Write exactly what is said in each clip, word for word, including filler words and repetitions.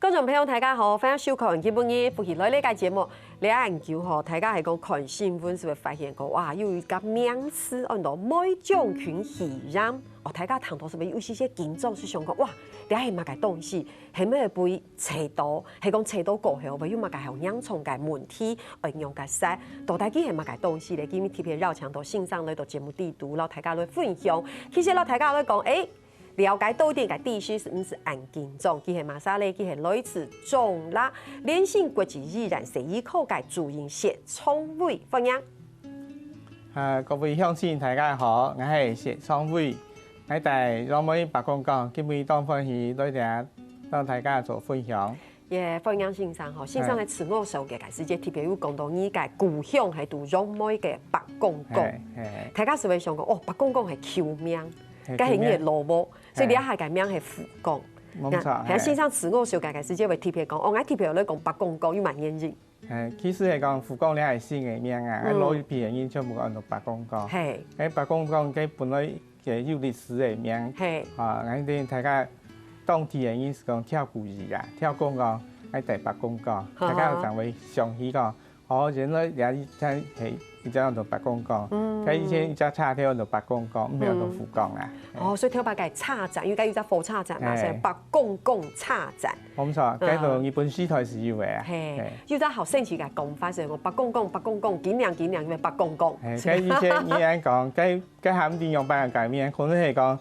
觀眾朋友，大家好，歡迎收看今晡日福氣來了个節目。這恁久吼，大家係講看新聞，係會發現講，哇，有一個名詞，安到梅將軍肺炎。哦，大家聽到係會有一些緊張，係想講，哇，這係麼个東西？係毋係會疥著？係講疥著過後，會有麼个好嚴重个問題？愛仰結煞？到底佢係麼个東西咧？今日特別邀請到先生來到節目裡肚，摎大家來分享。其實摎大家來講，誒， 了解到底个知識係毋係恁緊張，佢係麼儕咧？佢係來自中壢聯成國際語言細語科个主任薛昌偉，歡迎。啊，各位鄉親，大家好，𠊎係薛昌偉，𠊎戴楊梅伯公講，今晡日當歡喜來這，摎大家做分享。 也歡迎先生吼，先生來自我紹介个時節，特別有講到你个故鄉係在楊梅个伯公講。嘿，嘿，嘿。大家係會想講，哦，伯公講係舊名，嘿，該係你个老母，舊名。所以你這下个名係富岡。嘿。無錯，那，嘿。先生自我紹介个時節會特別講，哦，𠊎特別有來講伯公講，有麼原因？嘿，其實係講富岡這係新个名啊，嗯。老一輩个人全部安到伯公講。嘿。誒，伯公講，該本來 个有歷史个名。嘿。啊，𠊎等大家當地个人係講跳古仔啊，跳講講，愛戴伯公講，哈哈。大家就會想起講，哦，原來這一站係一隻安到伯公講，嗯。該以前一隻車頭安到伯公講，毋係安到富岡啊。嗯。哦，所以頭擺个車站，因為該有隻火車站嘛，嘿。所以伯公講車站。無錯，嗯。該就日本時代係有个啊。嘿，嘿。有隻好神奇个講法，係講伯公講，伯公講，緊領緊領，因為伯公講。嘿，該以前你恁講，該 該下毋知仰般改名，可能係講，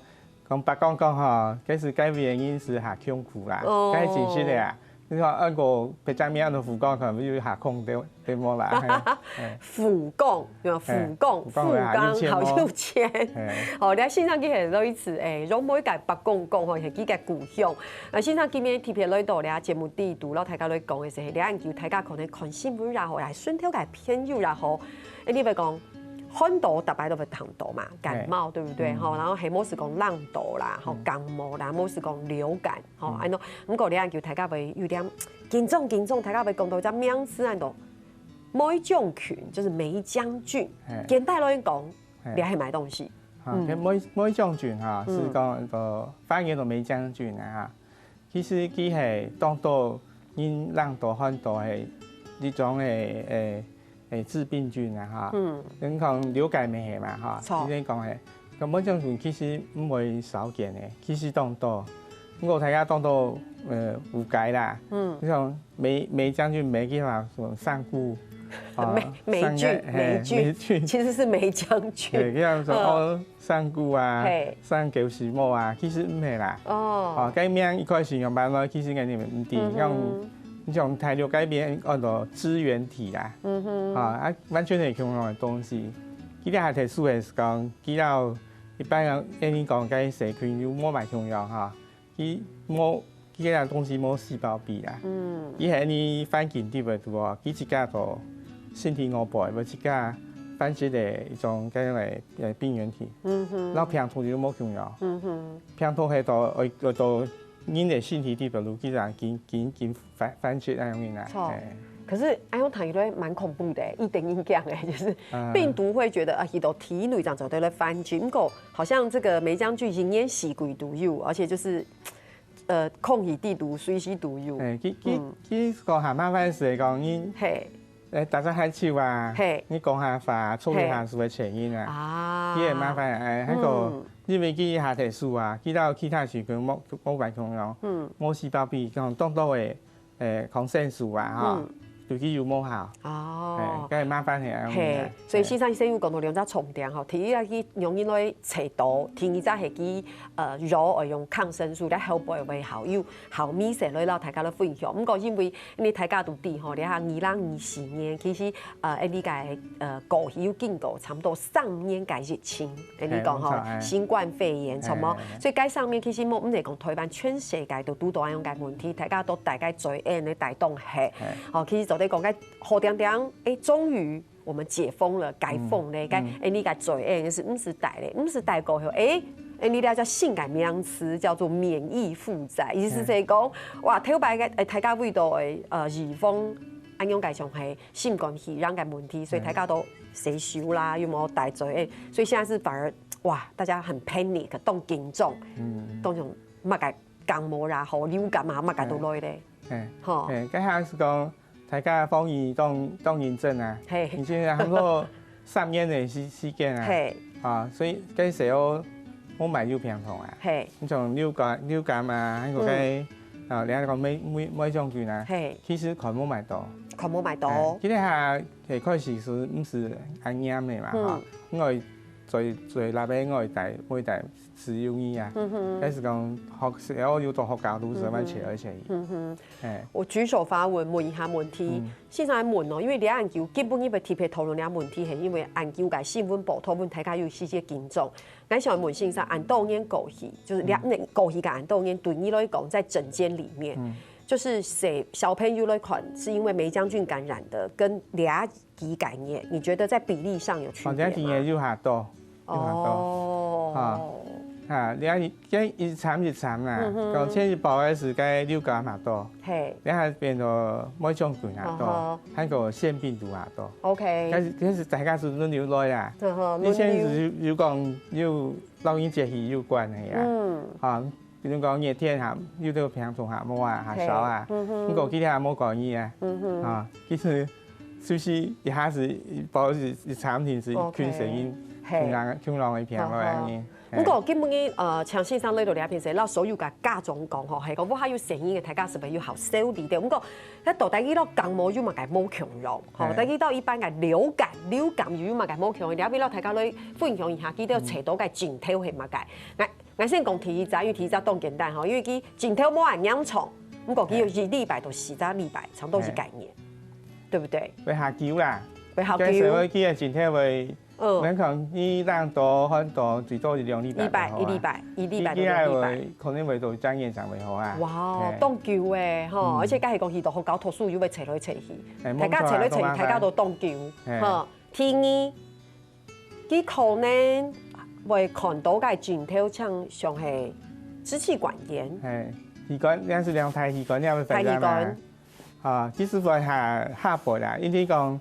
講伯公講吼，該時該位个人係較窮苦啦，哦。該係真實个啊。你看，按個別隻名安到富岡，可能有較窮，對，對無啦？嘿，嘿。富岡，對吧？富岡，嘿，富岡，富岡，好有錢哦。好有錢。嘿。好，這先生佢係來自，誒，楊梅个伯公講吼，係佢个故鄉。啊，先生今日特別來到這節目裡肚，摎大家來講个係，這恁久大家可能看新聞也好，還係身頭个朋友也好，誒，你會講， 寒著逐擺都會歕著嘛，感冒，嘿。對不對？嗯。吼，然後還無係講冷著啦，吼，嗯。感冒啦，無係講流感，吼，嗯。恁樣。毋過這下就大家會有點緊張緊張，大家會講到一隻名詞，恁樣，梅將軍，就是梅將軍。嘿。簡單來講，嘿。這係麼个東西？哈，嗯。該梅，梅將軍哈，嗯。係講一個翻譯做梅將軍啊哈。 其實佢係當多人冷著寒著係一種誒誒誒致病菌啊哈。嗯。人講流感乜係嘛哈，著。之前講係，根本這種其實毋會少見誒，其實當多。毋過大家當多呃誤解啦。嗯。你像梅，梅將軍梅佢嘛，什麼上古，啊，梅，梅菌，上個，嘿，梅菌，梅菌。其實是梅將軍。對，比方說，嗯。哦， 上古啊，嘿。上古時無啊，其實毋係啦。哦。哦，該名一開始仰般來，其實𠊎等毋知，嗯哼。像，像大陸該片安到支原體啦。嗯哼。啊，啊，完全係共樣个東西。佢這下特殊个係講，佢摎一般人，人講該細菌又無麼共樣哈。 佢無，佢个東西無細胞壁啦。嗯。佢係你環境裡背肚哦，佢自家个身體外背，會自家繁殖个一種該種个呃病原體。嗯哼。然後病毒就無共樣。嗯哼。病毒係到，會，會到人个身體裡背肚，佢就緊，緊，緊繁，繁殖恁樣啦。著。嘿。可是，哎喲，聽起來蠻恐怖的，一點一點的，就是啊。病毒會覺得，啊，佢到體內這樣走，對，來繁殖。不過，好像這個梅將軍一年四季都有，而且就是 呃，空氣裡肚，隨時都有。嘿，佢，佢，嗯。佢講較麻煩係講，你，嘿。呃，打隻哈欠啊，嘿。你講下話，出去下係會傳染啊。啊。佢會麻煩，哎，該個，嗯。因為佢下特殊啊，佢摎其他細菌無，無辦法共樣，嗯。無細胞壁，講當多个，呃，抗生素啊，哈，嗯。對佢又無效。哦。哎，該麻煩係恁樣嘿，啊。所以先生先有講到兩隻重點吼，第一啊，佢容易來 疥著，第二隻係佢，呃，藥愛用抗生素，在後背會好有，好物事來摎大家來分享。毋過因為，因為大家都知吼，這下二零二四年，其實，呃，𠊎等个，呃，過去有經過差不多三年个疫情，𠊎等講吼，嘿，無錯，嘿。新冠肺炎，嘿，什麼，嘿，嘿。所以該上面其實無，毋係講台灣，全世界都堵著恁樣个問題，大家都戴該嘴煙个戴當核。嘿。吼，其實做得講該好恬恬，誒，終於 我們解封了，解封了，嗯，該，嗯。誒，你个嘴，誒，是毋使戴咧，毋使戴過後，誒，誒，你了解新个名詞叫做免疫負債，意思係講，嘿。哇，頭擺个，誒，大家為著，誒，呃，預防，恁樣个像係新冠肺炎个問題，所以大家都洗手啦，嘿。又無戴嘴，誒，所以現在是反而，哇，大家很panic，當緊張，嗯。當像麼个感冒啦，吼，流感嘛，麼个都來咧。嘿。嘿，吼。嘿，該下係講，大家防疫當，當認真啊。嘿。已經差不多三年个時，時間啊。嘿。啊，所以該時候無買有病痛啊。嘿。你像流感，流感啊，還有該，嗯。啊，你講梅，梅，梅將軍啊，嘿。其實看無買到。看無買到。嘿，今天下，嘿，開始係毋係恁嚴个嘛，嗯。吼，因為最，最辣个，因為大，因為大 自由日啊，嗯哼。但是講學校有到學校都係蠻齊而且，嗯哼。哎，我舉手發問，問一下問題。嗯。先生問哦，因為這恁久，今晡日特別討論這問題，係因為恁久个新聞報導，問大家有一些緊張。𠊎想問先生，恁多年過去，就是兩年過去个恁多年，對你來講，在診間裡面，嗯。就是誰小朋友來看，是因為黴漿菌感染的，跟這 幾个月，你覺得在比例上有區別嗎？哦，這幾个有較多，有較多。哦。哈，哈，你看，這一慘一慘啦，嗯哼。講前一波个係該流感嘛多，嘿。這下變到黴漿菌也多，嗯哼。還有腺病毒也多。OK。但是，但是大家係輪流來啦。嗯哼，以前係有，有講有老人節係有關个啊。嗯。啊， 比如講熱天下，有兜病痛下無啊，下燒啊，嘿，嗯哼。毋過今天也無講伊啊，嗯哼。啊，其實就是一下子，包括是，是產品是，OK。群生病，嘿。群人，群人个病落來个。好，好。嘿。毋過今晡日，呃，像先生來到這片時，摎所有个家長講吼，係講屋下有生病个，大家係毋係有好小心點？毋過，該到底佢摎感冒有麼个無共樣？吼，嘿。但係到一般个流感，流感又有麼个無共樣？這片摎大家來分享一下，佢兜找到个症頭係麼个？來， 𠊎先講第一隻，因為第一隻當簡單吼，因為佢症頭無恁嚴重，毋過佢有一禮拜到四隻禮拜，差不多係該年，對不對？會較久啦。會較久。該時候佢个症頭會，嗯。可能一兩度、三度，最多一兩禮拜就好啊。禮拜，一禮拜，一禮拜到兩禮拜。佢，佢還會，可能會到一年正會好啊。哇，嘿。當久誒，吼，嗯。而且該係講去到學校讀書又會找來找去，嘿，大家找來找去，大家都當久，嘿。吼。第二， 佢可能會看到个症頭像，像係支氣管炎。嘿，氣管，這係兩大氣管，這會發炎嘛。大氣管。啊，其實會下，下背啦，因為講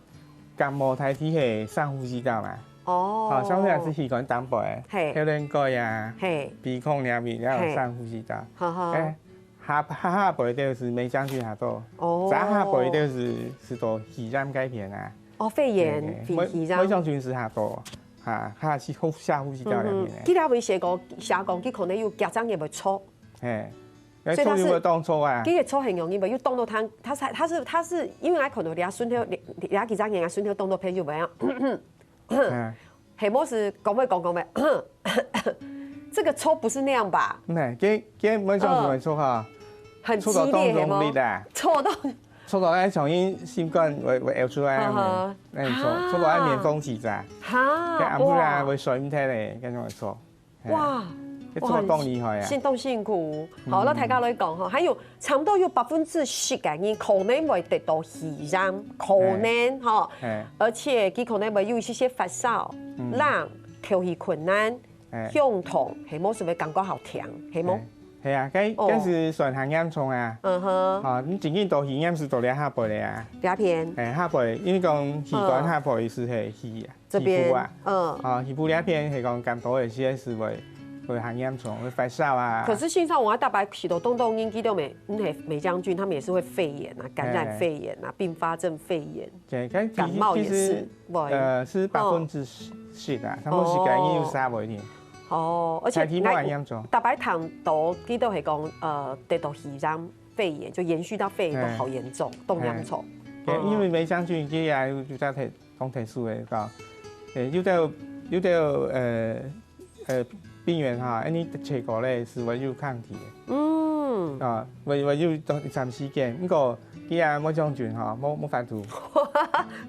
感冒大體係上呼吸道嘛。哦。啊，上呼吸道係氣管頂背，嘿。喉嗹蓋啊，嘿。鼻孔兩面，然後上呼吸道。嘿。好好。哎，下，下，下背就是黴漿菌下多。哦。再下背就是，係到肺炎該片啊。 哦，肺炎，嘿，嘿，肺，肺炎。黴，黴漿菌係下多，哈，哈，係呼，下呼吸道兩片个。嗯哼，佢這位寫講，寫講，佢可能有幾隻月會著。嘿，所以佢係，著又會當著啊。佢个著很容易嘛，又當到他，他是，他是，他是，因為𠊎看到這下孫頭，這，這幾隻月啊，孫頭當到朋友會啊。嗯。 係無係講話講講話，這個著不是那樣吧？毋係，佢，佢黴漿菌會著哈，嗯。很激烈，著到當用力啊。係無？著到，著到該像人心肝會，會漚出來恁樣，哈哈。恁樣著，啊。著到愛面紅耳赤。哈，該暗晡啊，哇。會睡毋忒咧，該種會著。嘿。哇，該著到當厲害啊。哇，很，當辛苦。好，嗯。那大家來講哈，還有 差不多有百分之十个人可能會得到肺炎，可能，嘿。吼。嘿。而且佢可能會有一些些發燒、嗯。冷、呼吸困難、嘿。胸痛，係無？係毋係感覺好悿，係無？嘿。係啊，該，哦。該係算較嚴重啊。嗯哼。啊，你真正到肺炎係到這下背个啊。這片。嘿，下背，因為講氣管下背係係肺啊。嗯。 這邊，肺部啊。嗯。啊，肺部這片係講感冒个時節係會，會較嚴重，會發燒啊。可是事實上，𠊎逐擺去到東東營，佢兜黴，嗯，係黴漿菌，他們也是會肺炎啊，感染肺炎啊，嘿。併發症肺炎。對，但其實，感冒也是，其實，會。呃，係百分之十啊，哦。差不多十个人有三个人。哦，而且大體無恁嚴重。逐擺聽到，佢兜係講，呃，得到肺炎，肺炎，就延續到肺炎都好嚴重，嘿。當嚴重。嘿。對，哦。因為黴漿菌佢也有，有在體 當特殊个，講，誒，有兜，有兜，呃，呃，病原哈，恁樣食過咧，係會有抗體个。嗯。啊，會，會有一段時間，毋過，佢也無將軍哈，無，無法度。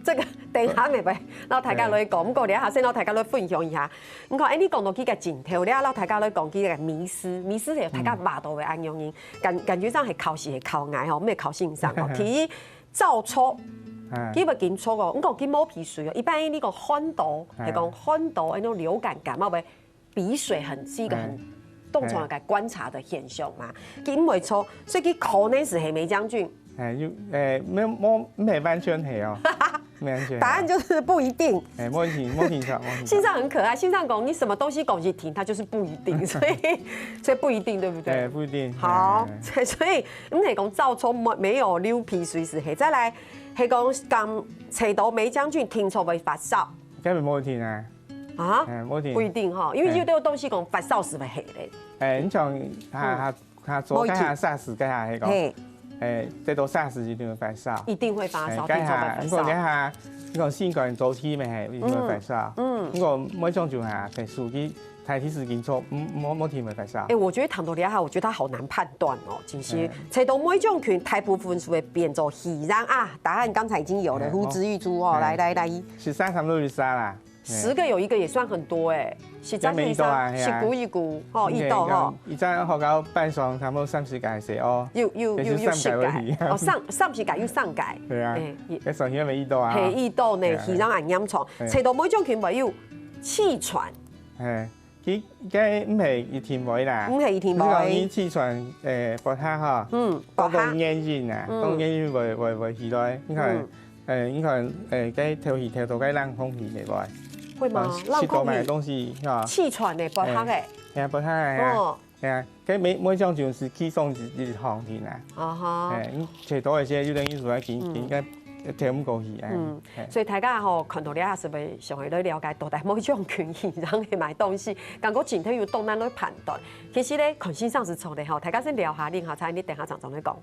這個等一下會會，摎大家來講，毋過，這下先摎大家來分享一下。你看，誒，你講到這個症頭，這下摎大家來講這個迷思，迷思係大家罵到會恁樣，感，感覺上係考試係考𠊎吼，毋係考先生吼。第一， 燥著，嗯。佢會緊著哦，毋過佢無鼻水哦。一般你講寒著，嗯。係講寒著，那種流感感冒會鼻水很，是一個很，嗯。當常个觀察的現象嘛。嗯。佢毋會著，所以佢可能係黴漿菌。哎，有，哎，無，無，毋係完全係哦。没安全。答案就是不一定。哎，没问题，没问题，没问题。先生很可爱，先生讲你什么东西讲一定，它就是不一定，所以所以不一定，对不对？哎，不一定。好，哎。所以毋係讲照抽没没有流鼻水是黑。再来，係讲刚吹到梅将军听说会发烧。根本没问题呢。啊？哎，没问题。不一定哈，因为有的东西讲发烧是会黑的。哎，你像他他他做该下SARS该下那个，嘿。哎，这都SARS一定会发烧。一定会发烧，哎，该下，听说会发烧。你讲该下，你讲新冠早期咩，一定会发烧。嗯，嗯。你讲每种就下，特殊个，大体是紧做，嗯，没没听会发烧。哎，我觉得谈到这下，我觉得他好难判断哦，其实哎。吹到梅将军，大部分是会变做肺炎啊。答案刚才已经有了，哎，胡子玉珠哦，哎。来来来。十三差不多就杀啦。 十个有一个也算很多哎，十张以上，该没遇到啊，嘿啊。十个一个，吼，遇到吼。一张學校班上差不多三十个係哦，又又又又三个而已。哦，上三十个又上个，对啊，哎，也该上学没遇到啊，嘿，遇到呢，对啊，肺炎恁严重，对。吹到梅将军会有气喘，哎，佢该毋係一定会啦，毋係一定会。你气喘，诶，不太好，嗯，不好。当原因啊，嗯。当原因会会会起来，你看。嗯。 呃，你看，呃，该透气透到该冷空气里面，会吗？啊，冷空气。吸到买东西，哈。气喘呢，不好哎。哎呀，不好哎呀。哦。哎呀，该每每种就是气中一一行情啊。啊哈。哎，你吹多一些，就等于说紧嗯。紧该透不过去哎。嗯，哎。所以大家吼，看到了还是会想要了解到底每种群体然后去买东西，感觉今天有动难来判断。其实呢，看先生是错的吼，大家先聊下，你好，才你等下常常来讲。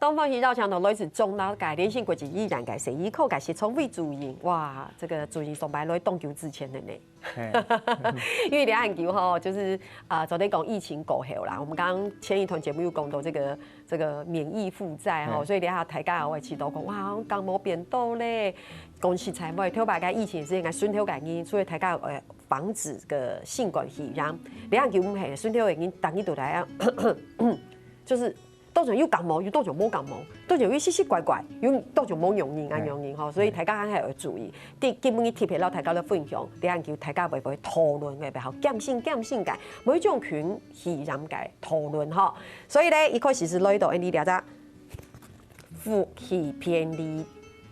东方喜绕墙头，来自中老个联兴国际医院个西医科个西聪伟主任，哇，这个主任上班来当久之前的呢。 嘿。因为两岸球吼，就是啊，昨天讲疫情过后啦，我们刚刚前一段节目又讲到这个这个免疫负债吼，嗯。所以两下大家会祈祷讲，哇，感冒变多咧，讲实在话，头摆个疫情是应该顺头个人，所以大家呃防止个新冠肺炎，两岸球毋系顺头个人，当然都来啊，就是当然有感冒，有当然无感冒，当然有奇奇怪怪，有当然无原因啊，哎。原因吼，所以大家还要注意。 第，今晡日特別摎大家來分享，這樣叫大家會毋會討論个，比較感性感性个，每種群體人个討論吼。所以呢，一開始是來到𠊎俚這隻福氣便利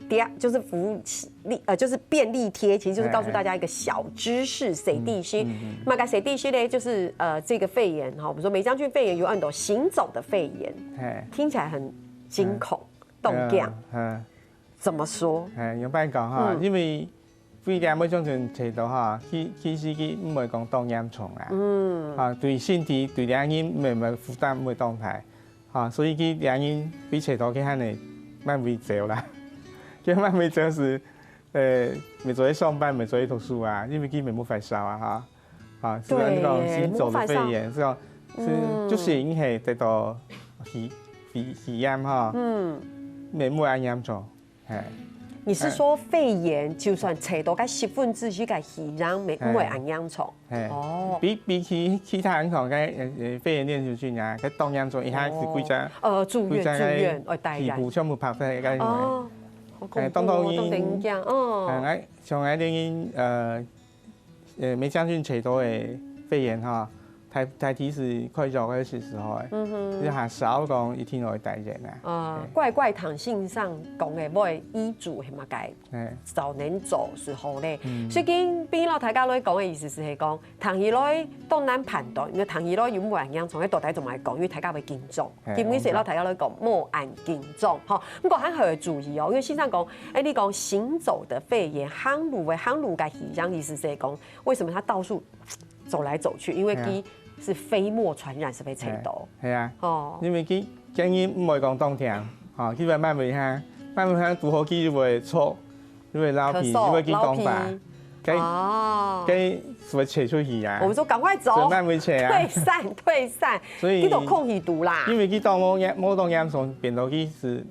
貼，就是福氣，呃，就是便利貼，其實就是告訴大家一個小知識，小知識。嗯，嗯，嗯。那個小知識呢，就是，呃，這個肺炎哈，我們說黴漿菌肺炎有很多行走的肺炎，嘿。聽起來很驚恐，嘿。當驚。嗯，嗯。 怎麼說？哎，仰般講哈，嗯。因為肺炎每種人提到哈，其，其實佢毋會講當嚴重啦。嗯。啊，對身體，對兩人毋會，毋會負擔毋會當大。啊，所以佢兩人比較多，佢還會慢慢走啦。佢慢慢走是，呃，無做得上班，無做得讀書啊，因為佢無發燒啊，哈。啊，是講，對耶，你講行走的肺炎，無發燒。是講，是，嗯。就是因為得到肺，肺，肺炎哈，嗯。無，無恁嚴重。 嘿。你是說肺炎就算吹到該十分之一个肺炎，也，嘿。毋會恁嚴重？嘿。哦。比，比起其他人講，該，呃，呃，肺炎鏈球菌啊，該當嚴重，一下子幾隻，哦。呃，住院，幾隻該住院，哎，當然。皮膚全部白晒，該種的。哦，好恐怖哦，哎，當當因，當當驚，哦。哎，像該等於，呃， 呃，黴漿菌吹到个肺炎哈，大，大體是快樂个時候欸，嗯哼。就還少講一定會帶人啊。啊，嘿。怪怪糖先生講个，無醫囑係麼个？嘿。早能走時候咧。嗯。所以今晡日摎大家來講个意思是，係講，聽起來當難判斷，因為聽起來又無恁嚴重，該到底做麼个講，因為大家會緊張。 嘿，今晡日摎大家來講，無恁緊張，吼。毋過還好愛注意哦，因為先生講，哎，你講行走的肺炎，行路个，行路个肺炎，意思是講，為什麼他到處走來走去？因為佢是飛沫傳染，是被吹到。嘿啊。哦。因為佢，佢毋會講當疼，吼，佢會慢慢下，慢慢下，堵好佢就會錯。 因為流鼻，咳嗽，因為佢講話，流鼻。該，哦。該會吹出去啊。我們說趕快走，所以慢慢吹啊。退散，退散。所以，你都空氣堵啦。因為佢當無嚴，無當嚴重，變到佢是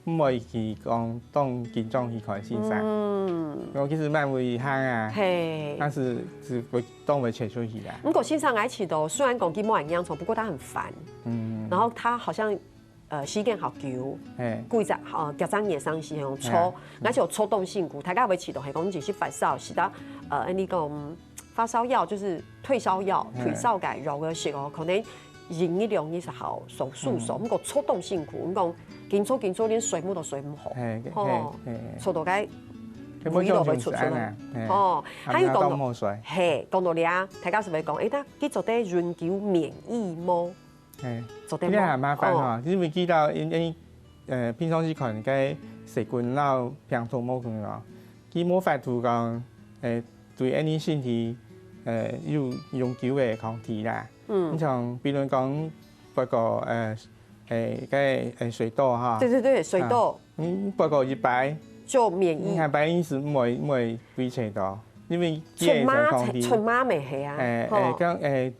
毋會去講當緊張去看先生。嗯。然後其實慢慢行啊，嘿。但是，是會當會吹出去啊。毋過先生，𠊎試著，雖然講佢無恁嚴重，不過他很煩。嗯。然後佢好像呃時間較久，嘿，幾隻呃幾隻月生時用搓，而且搓當辛苦，大家會試著係講就是發燒，係得呃你講發燒藥就是退燒藥，退燒个藥个時候，可能一日兩日係好手術手，毋過搓當辛苦，毋講緊搓緊搓連睡目都睡毋好，嘿，吼，嘿，搓到該根本就係安啊，嘿，哦，還有講到到墨水，嘿，講到這，大家係會講，誒，那佢做得永久免疫無？嘿，做得這个還麻煩哦哈，因為佢到因因呃平常時看該細菌摎病毒無共樣，佢無法度講，誒，對恁樣身體，呃，有永久个抗體啦。你嗯，像比如講，不過呃，誒，該誒水痘哈，對對對，水痘，嗯，不過一擺，就免疫。你下擺你係毋會毋會被吹到，因為出佢个媽抗體，出媽咪係啊，誒誒，吼，講誒，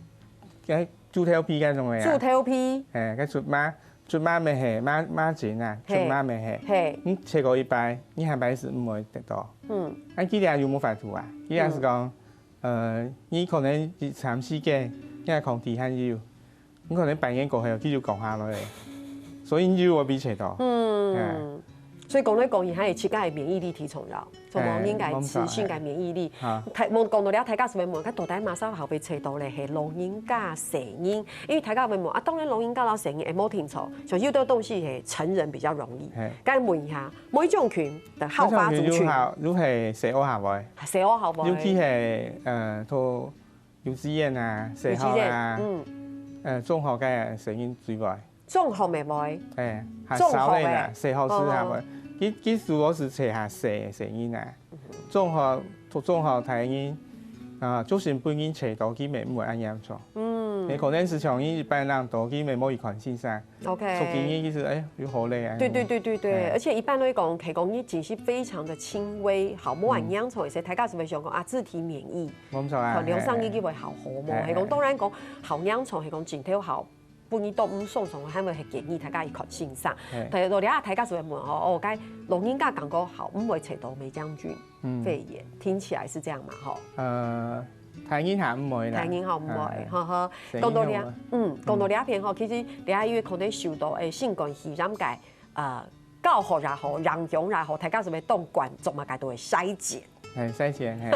誒，豬頭皮該種个啊，豬頭皮，誒，該出媽出媽咪係媽媽針啊，出嘿媽咪係，嘿，你吹過一擺，你下擺係毋會得到。嗯，啊，佢這有無法度啊？佢這係講，呃，你可能一長時間，你个抗體還有，你可能半年過後，佢就降下來了，所以你就會被吹到。嗯，所以講來講去，還係自家个免疫力最重要，做無人个自身个免疫力。哈，大問講到這，大家係會問，該到底麼儕較會吹到咧？係老人家、細人，因為大家會問啊，當然老人家摎細人會無定著，像有兜東西係成人比較容易。嘿。該問一下，每種群的好發族群，有好，有係細學下會，細學好無？尤其係呃，讀幼稚園啊、小學啊、嗯，呃，中學个細人最會，中學乜會，誒，下中學少个啦欸，細學係下會，佢佢主要係吹下細細人啊，中學讀中學大人啊，就算分人吹到，佢乜毋會恁嚴重。嗯，你可能係像你一般人多，佢乜無去看先生， OK，出幾日佢係誒有好咧啊。對對對對對，嗯而且一般來講，係講你只是非常的輕微，好，無恁嚴重，所以大家係會想講啊，自體免疫，無錯啊，可能兩三日就會好好無？嘿係講當然講好嚴重，係講盡頭好，不你都毋爽爽，還會係建議大家去看先生。嘿但係到底啊，大家係會問吼，哦，該老人家感覺好，毋會吹到黴漿菌嗯肺炎，聽起來是這樣嘛，吼。呃，大人還毋會啦，大人吼毋會，哎哈哈。細人講到這就會，嗯，講到這片吼，其實這因為可能受到誒新冠肺炎个呃教學也好，影響也好，大家係會當慣做麼个都會篩檢。嘿，篩檢嘿，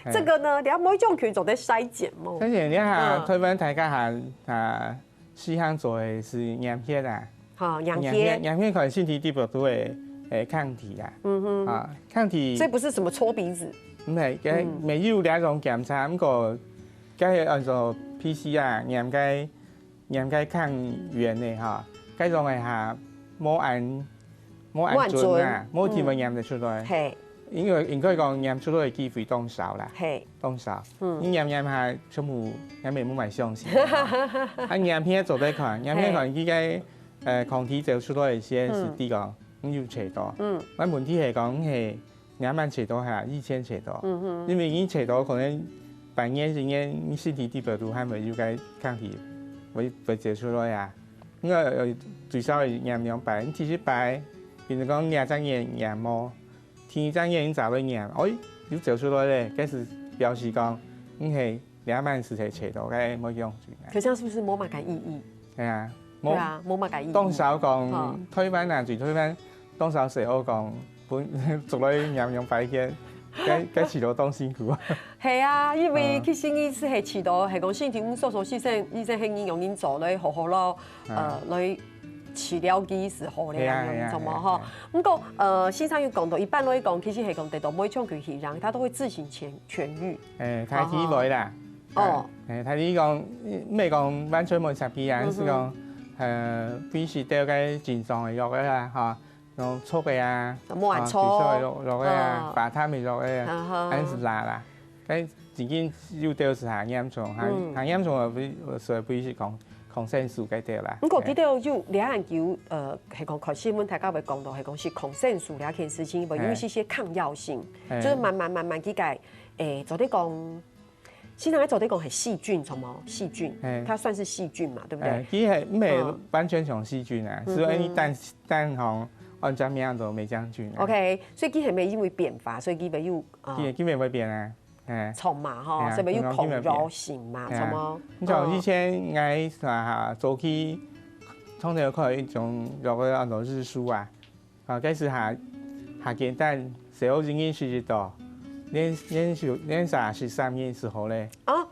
嘿這個呢，這每種群做得篩檢無？篩檢你看嗯台灣大家還啊，時行做个係驗血啊，哈，驗驗血血，驗血看身體底部都會誒抗體啊，嗯哼，啊抗體所以不是什麼搓鼻子，毋係，該嗯沒有這種檢查，毋過該係按照PCR驗該驗該抗原个哈，該種个哈，無恁無恁準啊，無恁準無地方驗得出來，嘿應該應該講驗出來个機會當少啦，嘿，當少。嗯你驗驗下，全部也無麼相信。啊驗血做得看，驗血看佢个呃抗體走出來个時間係知講，你有吹到。嗯但問題係講係兩萬吹到下，一千吹到，嗯哼，因為你吹到可能半年一年，你身體底部都還會有該抗體會會走出來啊。你呃最少會驗兩擺，你第一擺，比如講兩隻月驗無，第二隻月你再來驗，哎，又走出來咧，該係表示講你係兩萬係係吹到該無用水啊。可是這樣是不是無麼个意義？係啊，對啊，無麼个意義。當少講嗯台灣啊，最台灣當少係好講，分做來驗兩擺血，該該試到當辛苦啊。係啊，因為嗯其實你係係試到係講身體毋舒服，醫生醫生係你用你做來好好咯，嗯呃，來治療佢係好咧，係啊恁樣係啊做無吼係啊？毋過呃，先生有講到，一般來講，其實係講得到每種佢肺炎，佢都會自行痊痊愈。誒，大體會啦。哦誒，大體講，毋係講完全無食藥啊，嗯哼係講，呃，平時兜个症狀个藥个啦，哈，像著个啊，無恁著啊，發燒个藥藥个啊哦，發痰个藥个啊，啊哈還係辣啦。但已經有兜係較嚴重，較嗯較嚴重个會所以會係抗抗生素該兜啦。毋過，記得有兩岸有呃，係講看新聞，大家會講到係講係抗生素這件事情，會有一些些抗藥性，哎就是慢慢慢慢佢个，誒，做得講，現在做得講係細菌，什麼細菌哎，它算是細菌嘛，對不對？哎，其實毋係嗯完全像細菌啊，嗯係說你單單項按隻名做黴漿菌啊。 OK，所以佢係毋係因為變化，所以佢會有啊佢佢會變啊，哎。蟲嘛吼，哎呀所以會有蟲蟲佢會變抗藥性嘛，哎呀什麼？你像以前𠊎啊早期從頭開一種藥仔安到日舒啊，啊，該時下下簡單，只要一日食一到，連連續連續食三日就好咧。哦，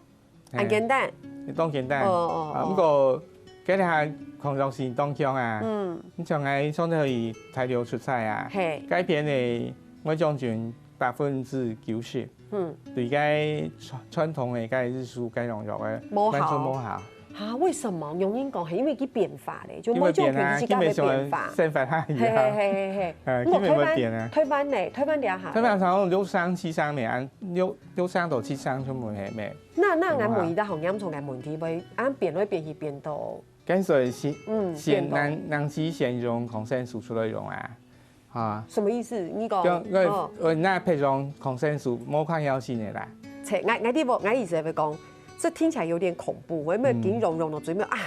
恁簡單。當簡單。哦哦哦。啊，毋過該下抗藥性當強啊。嗯。你像𠊎上頭去大陸出差啊，嘿。該片个外將軍百分之九十，嗯。對該傳傳統个該日舒該種藥仔，無效。完全無效。啊，為什麼？有人講係因為佢變化咧，就因為變啊，外將軍自家會變化。佢乜想生活下去啊。嘿嘿嘿嘿嘿。呃，毋過佢乜會變啊。台灣呢？台灣這下呢？台灣常常六成七成乜，六六成到七成全部係乜。那那𠊎問一個好嚴重个問題，會啊變來變去變到，跟所以先嗯先變到人人去先用抗生素出來用啊，啊。什麼意思？你講，就哦，呃，那配種抗生素，無抗藥性个啦。切，𠊎𠊎知無？𠊎意思係講，這聽起來有點恐怖，我有沒有嗯。緊用用到最尾啊，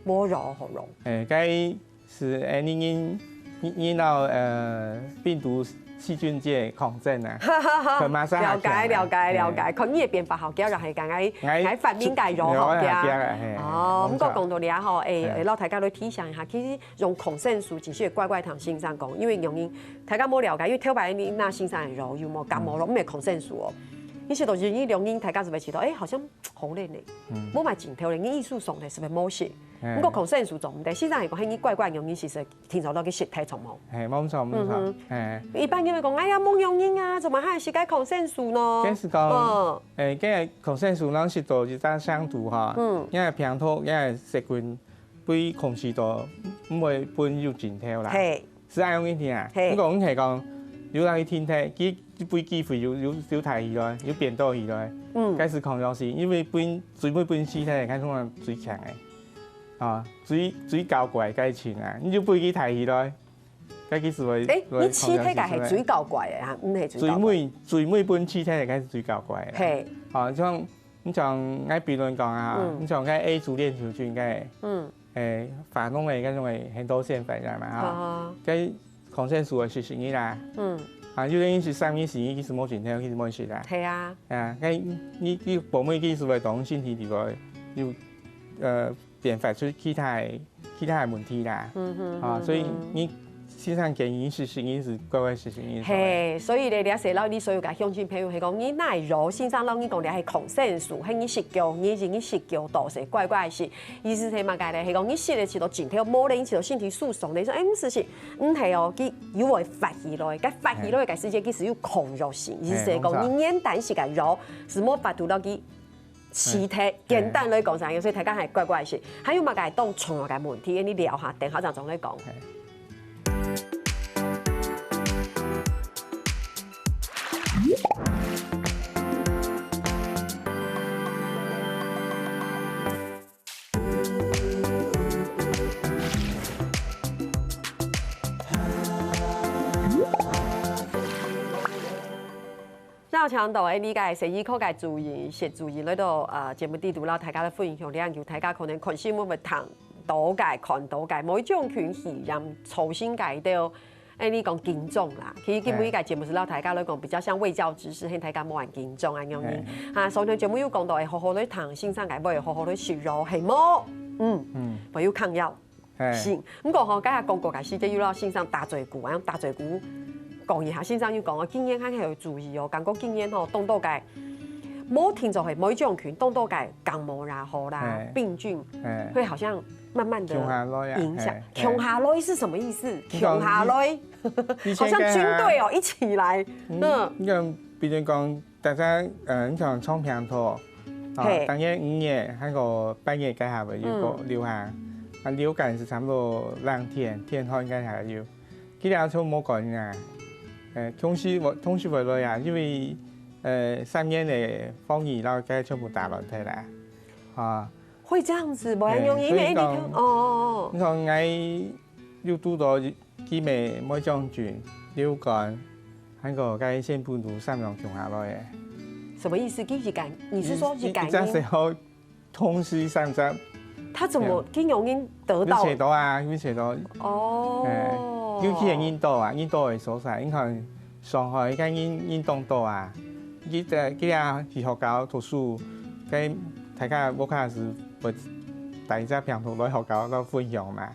無藥好用。誒，該係誒，你你你你到呃病毒細菌界抗爭啊，可馬上了解了解了解，看你个變化好，今日係講愛愛發明个藥好驚。哦，毋過講到這吼，誒，摎大家來提醒一下，其實用抗生素其實乖乖聽先生講，因為原因大家無了解，因為頭擺你那先生个藥有無感冒藥，毋係抗生素哦，你食到一日兩日，大家係毋係覺得，誒，好像好咧呢，無買真透咧，你意思上咧係毋係無食？ 毋過抗生素做毋得，先生係講，嘿，你乖乖用，你其實聽說落去食太重無？嘿，無錯，無錯，嘿。一般人會講，哎呀，無用啊，做麼還食該抗生素呢？該係講，嗯，誒，該抗生素咱食到一隻程度吼，嗯，因為病毒，因為細菌，對空氣都毋會分有盡透啦。嘿。 係恁樣个啊。嘿。毋過𠊎係講，有哪个天體，佢佢飛機會有有有大起來，有變大起來，嗯，該係抗藥性，因為分最尾分氣體，該種最強个，啊，最最高乖該群啊，你就分佢大起來，該其實會，誒，你氣體該係最高乖个啊，毋係最高乖。最尾最尾分氣體該係最高乖个。嘿。啊，像你像𠊎比如講啊，嗯，你像該A族鏈球菌該，嗯。 誒，發膿个該種个很多線反應嘛，哈。該抗生素个食食你啦。嗯。啊，有个人食三日四日，其實無盡頭，其實無食啦。係啊。啊，該你你保護技術會當身體裡背有呃變化出其他个其他个問題啦。嗯哼。啊，所以你先生建議食食你係乖乖食食你。嘿，所以咧，這係摎你所有个鄉親朋友係講，你哪有先生摎你講這係抗生素，係你食夠，你你食夠多，係乖乖食。 意思係麼个咧？係講你食了食到盡頭，無咧，你食到身體受傷咧，你說，哎，毋係，毋係哦，佢又會發起來，該發起來个時節，其實有抗藥性，意思係講，你原旦食个藥，係無法度摎佢氣體，簡單來講係恁樣，所以大家還乖乖食。還有麼个當重要个問題，你聊下，等下正再來講。 邀請到𠊎俚个生醫科个主任，薛主任來到呃節目裡肚，摎大家來分享，這樣有大家可能看新聞會聽到个、看到个，某一種群體，讓造成个一兜 哎，你講緊張啦，其實今晡日个節目係摎大家來講比較像衛教知識，喊大家莫恁緊張恁樣呢。啊，上頭節目有講到，哎，好好來聽先生个話，好好來食藥，係無？嗯，嗯，無有抗藥性。毋過吼，剛才廣告个時節又摎先生打嘴鼓，啊，打嘴鼓講一下，先生又講哦，今年還係愛注意哦，感覺今年吼，當多个，無定著係某一種群，當多个感冒啦、吼啦、病菌，會好像慢慢的影響。共下來，共下來係什麼意思？共下來。 好像軍隊哦，一起來。嗯，你看，比如講，大家呃，你像長病毒，啊，大約五月還過八月該下會有個流行，啊，流感係差不多冷天、天寒該下有，佢倆就無管啊。呃，同時會同時會來啊，因為呃三年个防疫，然後該全部打亂忒啦，啊。會這樣子，無恁容易，因為你看，哦哦哦。你看，𠊎 又堵到佢乜梅將軍、流感，還過該腺病毒三樣共下來个。什麼意思？佢一個，你是說一個人？一隻時候同時三隻。他怎麼，佢容易得到？有找到啊，有找到。哦。尤其係印度啊，印度个所在，你看上海該印印度多啊，佢在佢啊去學校讀書，該大家屋下係會帶隻病毒來學校來分享嘛。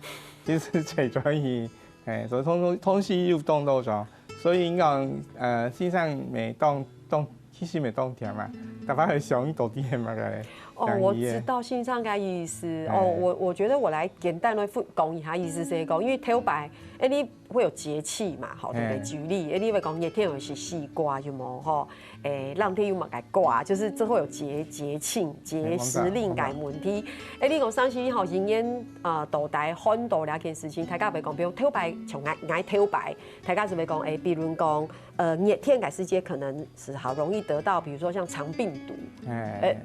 其實最主要係，誒，所以通通通時有當多種，所以講，呃，先生會當當其實會當甜嘛，大家會想到底係麼个？哦，我知道先生个意思。哦，我我覺得我來簡單的講一下意思是講，因為頭擺，哎，你會有節氣嘛，吼，對不對？舉例，哎，你會講熱天有時西瓜，有無？吼，哎，冷天有麼个瓜，就是這會有節節慶、節時令个問題。哎，你講上次吼，人煙啊，到底很多這件事情，大家會講，比如頭擺，像𠊎𠊎頭擺，大家是會講，哎，比如講。 呃，熱天个時節可能是好容易得到，比如說像腸病毒。哎，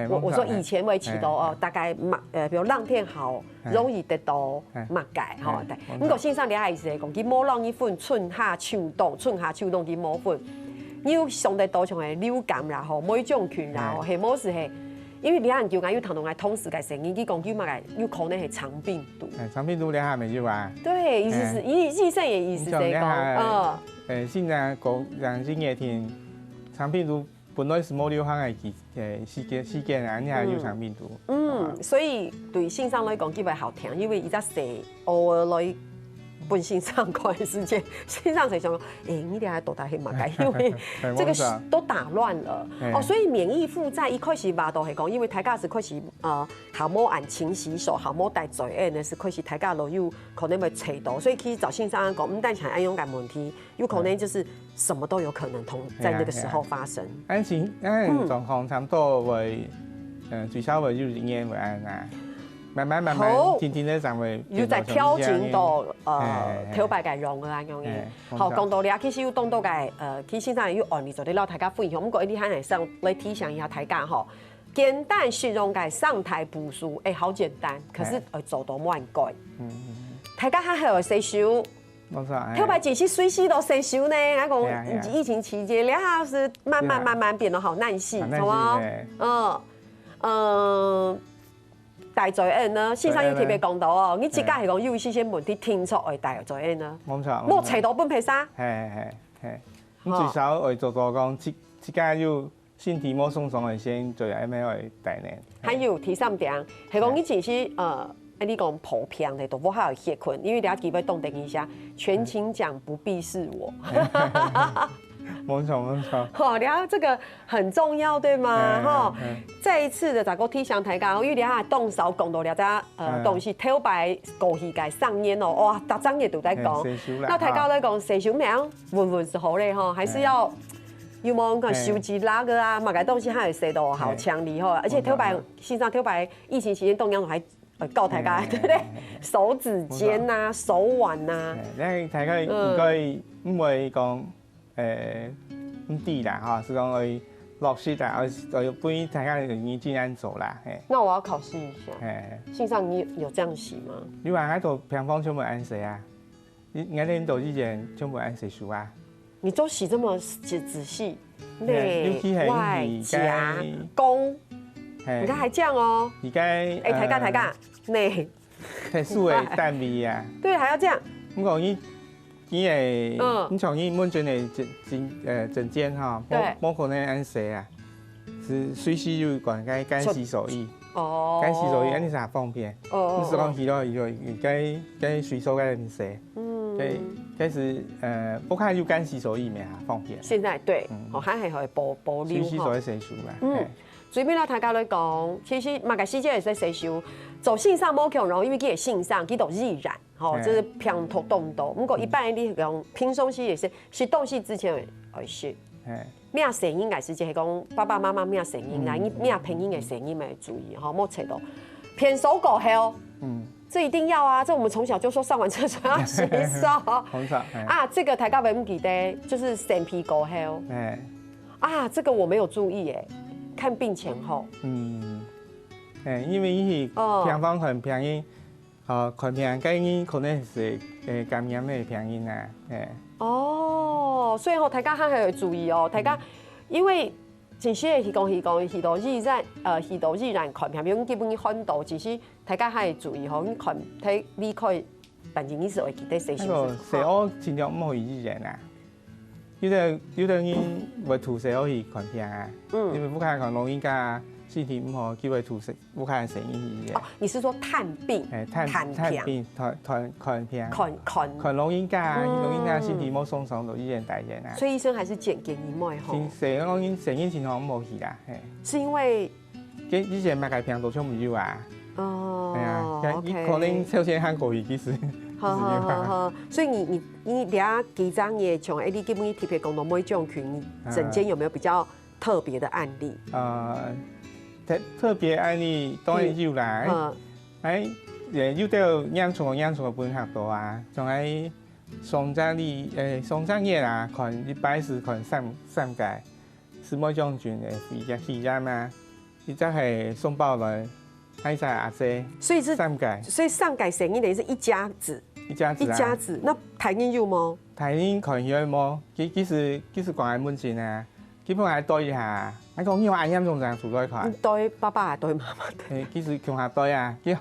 我我說以前會知道哦，大概嘛，呃，比如冷天好容易得到麼个吼。毋過先生你還係講，佢無落雨粉，春夏秋冬，春夏秋冬佢無粉，你有想得到像係流感啦吼，某一種菌啦吼，係無係係，因為你研究啊，有聽到𠊎同事个聲音，佢講佢麼个有可能係腸病毒。哎，腸病毒你還沒有啊？對，意思是，醫醫生也意思係講，嗯。 誒，現在講講今日天，腸病毒本來係無流行个期，誒，時間時間啊，你還有腸病毒。嗯，所以對先生來講，佢會好聽，因為一隻細偶爾來分先生看个時間，先生就想講，誒，你這下到底係麼个？因為這個都打亂了哦，所以免疫負債一開始吧，都係講，因為大家係開始呃，好無恁勤洗手，好無戴嘴煙个時，開始大家都有可能會吹到，所以其實早先生講，毋單淨係恁樣个問題。 有可能就是什麼都有可能同在那個時候發生。安心，安狀況差不多會，嗯，最少會有一年會安啊，慢慢慢慢，天天咧就會有在調整到呃，頭擺个容啊，容易。好，講到了，其實有當多个呃，其實先生有案例做得摎大家分享，毋過你還係想來提醒一下大家吼，簡單實用个生態步數，哎，好簡單，可是呃，做到無恁該。大家還係愛洗手。 無錯，哎。頭擺其實隨時都洗手呢，𠊎講疫情期間，這下是慢慢慢慢變到好難洗，好無？嗯，嗯，戴嘴煙呢，先生有特別講到哦，你自家係講有一些問題定著愛戴嘴煙呢，無錯，無吹到分別儕。嘿嘿嘿，你最少愛做到講自自家有 身體無鬆鬆个時，就愛愛戴呢。還有第三點，係講你其實呃，你講普遍个都無好歇睏，因為等下機會當等一下，全勤獎不必是我。無錯無錯。好，然後這個很重要，對嗎？哈，再一次的再過提醒大家，因為等下當少講到這隻呃東西，頭擺過去个三年哦，哇，逐隻月都在講。那大家來講，洗手名穩穩是好嘞哈，還是要 有無講手機那個啊，麼个東西還會洗到好清理吼，而且頭擺，先生頭擺疫情期間，當然還呃教大家，對不對？手指尖呐，手腕呐，那大家應該毋會講，呃，毋知啦哈，係講愛落實啦，愛愛分大家認真恁做啦，嘿。那我要考試一下，嘿，先生你有這樣洗嗎？你話𠊎到病房全部恁洗啊？ 你你恁多醫院全部恁洗手啊？你都洗這麼仔仔細，嘿，尤其係內外夾公，你看還這樣哦。而家哎，大家大家，內特殊个單位啊。對，還要這樣。毋過你你个，嗯，你像你門診个診診呃診間哈，對，無可能恁洗啊，係隨時有管該乾洗手液。 哦，乾洗手液，恁樣係方便。哦，毋係講去到去到，該該水手該毋使。嗯，該該係呃，屋下有乾洗手液咩哈，方便。現在對，哦，還還會保保留水洗手个洗手啦。嗯，最尾呢，大家來講，其實麼个時節也係洗手，做先生無共樣，因為佢係先生，佢都自然，吼，這係平頭動到。毋過一般你講平常時也係，食東西之前會會食。 哎，罵細人个時節係講爸爸媽媽罵細人啦，你罵別人个細人愛注意吼，莫切到。便所過後，嗯，這一定要啊！這我們從小就說上完廁所要洗手。通常，哎，啊，這個大家毋記得，就是生病過後。哎，啊，這個我沒有注意耶，看病前後。嗯，哎，因為佢哦平常很便宜，啊，看病該人可能係誒感染个病人啊，哎，哦，所以吼，大家還係愛注意哦，大家因為其實係講係講，係到醫院，呃，係到醫院看病，因為基本上看到，其實大家還愛注意吼，你看，你離開病人，你係愛記得洗手。那個洗手盡量莫去醫院啊。有的有的人會吐洗手去看病啊，嗯因為屋下看老人家啊，身體毋好，就會去食屋下个生理醫院。哦，你是說探病？哎，探探病，探探病，探看看病，看看看老人家，嗯，老人家身體無爽爽，就醫院帶院啊。所以醫生還是揀建議毋好吼。先生講，生理情況毋好去啦，嘿。是因為，這以前麼个病都全部有啊。哦，哎呀，OK，可能朝鮮、韓國語其實，好好好好，所以你你你了解這樣也從，哎，你今日特別講到梅將軍，你診間有沒有比較特別的案例？呃，特特別案例當然有啦。嗯，哎，也有兜嚴重个嚴重个分較多啊，像哎上隻禮，哎，上隻月啊，看一擺係看三三個，係梅將軍个肺炎肺炎啊，一隻係宋寶倫，還有一隻阿姐，所以是三個。所以三個生意等於是一家子，一家子啊。一家子，那大人有無？大人看起來無，其其實其實講愛問診啊。 基本還對一下，𠊎講你有恁嚴重正出來看。嗯，對爸爸啊，對媽媽的。欸，其實共下對啊，叫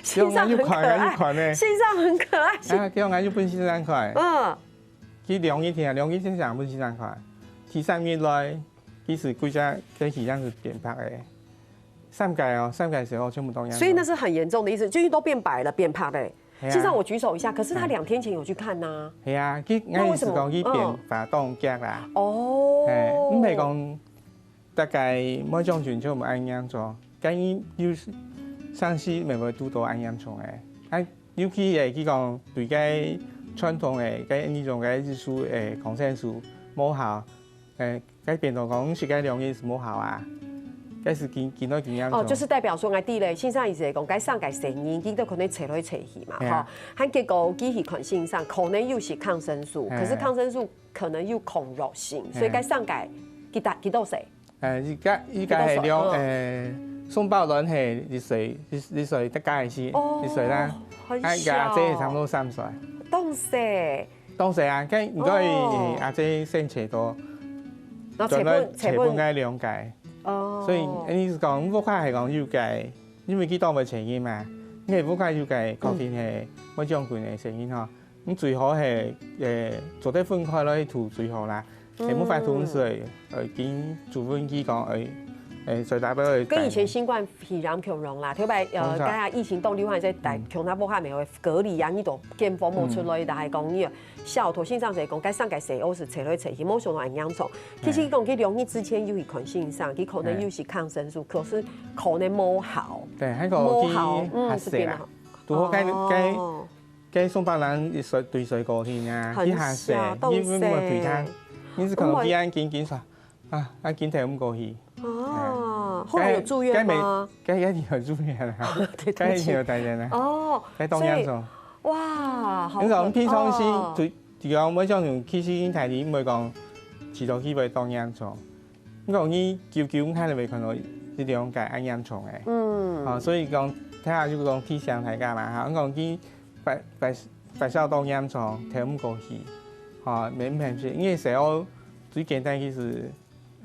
先生很可愛，叫𠊎有看，𠊎有看呢。先生很可愛。啊，叫𠊎有本先生看。嗯。去量一下，量一下本先生看。第三日來，其實規隻个氣象係變白个。三個哦，三個時候全部都一樣。所以那是很嚴重的意思，就是都變白了，變白的。 係啊。先生，我舉手一下，可是他兩天前有去看吶。係啊，佢，那為什麼？𠊎意思講，佢變化當遽啦。嗯。哦。係，毋係講大概梅將軍就無恁嚴重，該有常時乜會堵到恁嚴重个。啊，尤其係佢講對該傳統个，該那種个日式个抗生素無效，欸， 該變到講，食該兩日係無效啊，該係緊緊到緊嚴重。哦，就是代表說，𠊎知咧，先生意思係講，該三個生意，佢都可能找來找去嘛，係啊。吼。還結果佢去看先生，可能又係抗生素，係。可是抗生素可能又抗藥性，係。所以該三個幾多幾多歲？呃，一個一個係兩，幾多歲？嗯。呃，宋寶倫係一歲，一一歲大概係哦，一歲啦，很小。啊，一個阿姐差不多三歲。當細。 當細啊，該毋過，哦。欸，阿姐先找到，然後找分，專門找分該兩個。哦。所以，欸，你係講，屋下係講有個，因為佢當會找人嘛，你屋下有個確定係梅將軍个生意吼，你最好係，欸，做得分開來去堵最好啦。嗯。係無法度，所以，呃，緊主分佢講，欸，欸，所以大家會跟以前新冠肺炎共樣啦，特別，呃，當然。剛剛疫情當流行，在台，嗯。共下屋下乜會隔離啊，你都見風無出來，嗯。但係講你 小頭先生就講，該三個細阿是找來找去，無想到恁嚴重。其實講，佢兩日之前有去看先生，佢可能有食抗生素，可是可能無效。對，還有無效，嗯，係變啦。堵好該該該宋寶倫一歲對水果店啊，佢還細，你毋會陪佢，你係可能佢恁緊緊說， 啊，啊，緊頭毋過去。哦，後來有住院嗎？該該該有住院啊，對，對不起。該有住院啊。哦，該當嚴重。所以，哇，好可，你講平常時，哦。對，對啊，我想講，其實大人毋會講，知道佢會當嚴重。你講你久久看都會看到一兩個恁嚴重个。嗯。啊，所以講，大家就講提醒大家嘛，哈，你講佢發發發燒當嚴重，頭毋過去，哈，免免去，因為細阿最簡單其實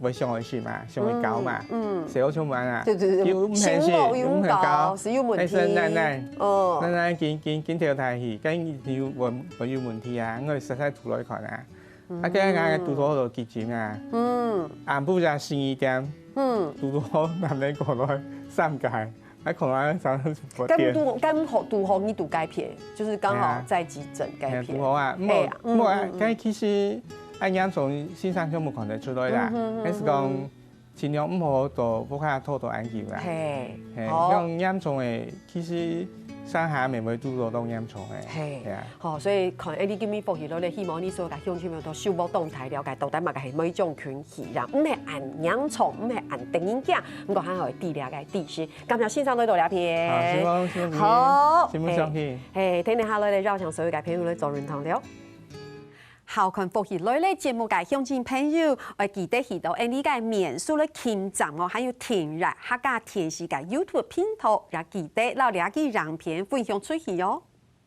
會想愛食嘛，想愛搞嘛，嗯，嗯。細阿就無啊，對對對，又毋肯食，又毋肯搞，又毋肯搞，係有問題。但是奶奶，哦。奶奶緊緊緊頭抬起，該你有問問有問題啊，𠊎實在出來看啊。嗯。啊，該該堵到就急診啊，嗯。暗晡夜十二點，嗯。堵到男人過來三個， 還可能常常不敢點。堵敢好堵好你堵該片，就是剛好在急診該片。哎呀，堵好啊，哎呀，無無啊，嗯嗯嗯。該其實恁嚴重先生全部看得出來啦，嗯哼嗯哼。還係講盡量毋好到屋下拖到恁久啦。嘿，嘿，好。像嚴重个，其實上下面會堵到當嚴重个。嘿，係啊。好，所以看，哎，你今日福氣落來，希望你所有个鄉親朋友都收穫當大，了解到底麼个係梅將軍肺炎，毋係恁嚴重，毋係恁得人驚，毋過還好有治療个知識。 感謝先生來到這片。好，希望，希望你，好，承蒙上去。嘿，嘿，聽聽下來咧，邀請所有个朋友來做運動了。好看福氣來了節目个鄉親朋友，愛記得去到𠊎俚个面書來撳讚哦，還有訂閱客家電視个YouTube頻道，也記得摎這支影片分享出去哦。